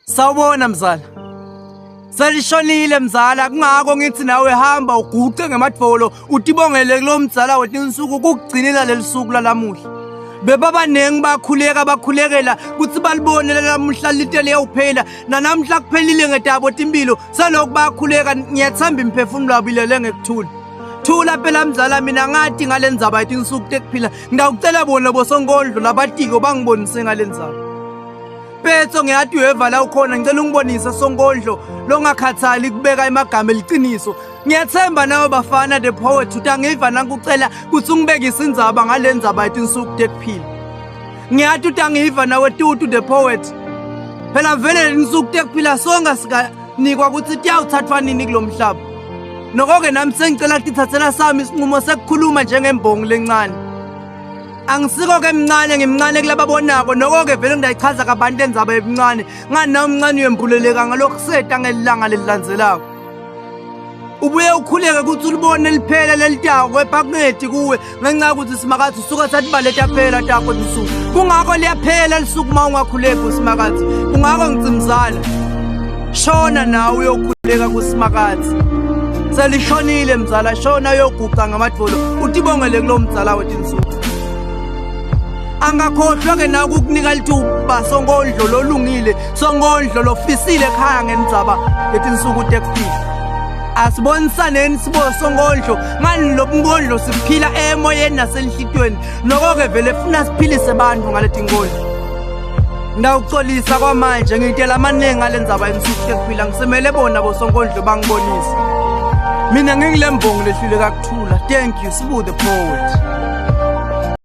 Sawubona mzala. Selishonile mzala, kungako ngithi nawe hamba uguqe ngemadvolo utibongele kulo mzala wetinsuku kukugcinela leli suku lalamuhla. Bebabaningi bakhuleka bakhulekela kuthi balibone lalamuhla lite liyawuphela nanamhla kuphelile ngetabo timpilo selokhu bakhuleka ngiyathemba imiphefumulo yabo ilele ngekuthula. Thula phela mzala, mina ngathi ngale ndzaba yetinsuku tekuphila ngidawucela bona bosonkondlo labatiko bangibonise ngale ndzaba. Petso, ngiyati uyeva la ukhona, ngicela ungibonise sonkondlo longakhathali kubeka emagama eliciniso. Ngiyathemba nawe bafana the poet utangiva nakucela kutsi ungibekise indzaba ngale ndzaba yetinsuku tekuphila. Ngiyati utangiva nawe Tutu the poet. Phela vele tinsuku tekuphila sonke sikanikwa kutsi tiyawuthathwa nini kulo mhlaba. Noko-ke nami sengicela kutithathela sami isinqumo sekukhuluma njengembongi lencane. Angisiko-ke mncane, ngimncane kulababonako. Noko-ke vele ngidayichaza kabanti lendzaba yebuncane. Ngani nawe mncane uyembuleleka ngalokhu seta ngelilanga lelilandzelako. Ubuye ukhuleke ukuthi ulibone liphela lelitako kepha kungedi kuwe ngenxa yokuthi Simakadze usuka sathi baleta phela takho lisuku. Kungako liyaphela lisuku uma ungakhuleki uSimakadze. Kungako ngithi mzala, shona nawe uyokhuleka kuSimakadze. Selishonile mzala, shona uyoguqa ngamadvolo utibongele kulo mzala wetinsuku. Angakhohlwa ke nawe ukukunika lithuba sonkondlo lolungile, sonkondlo lofisile ekhaya ngendzaba yetinsuku tekuphila. Asibonisaneni sibo sonkondlo ngani lo bunkondlo siphila emoyeni nasenhlitweni, noko-ke vele funa siphilise bantfu ngaleti nkondlo. Ngawuxolisa kwamanje ngitela amaningi ngale ndzaba yensuku tekuphila, ngisemele bona bosonkondlo bangibonise. Mina ngingile mbongi lehluleka kuthula. Thank you, Sibu the poet.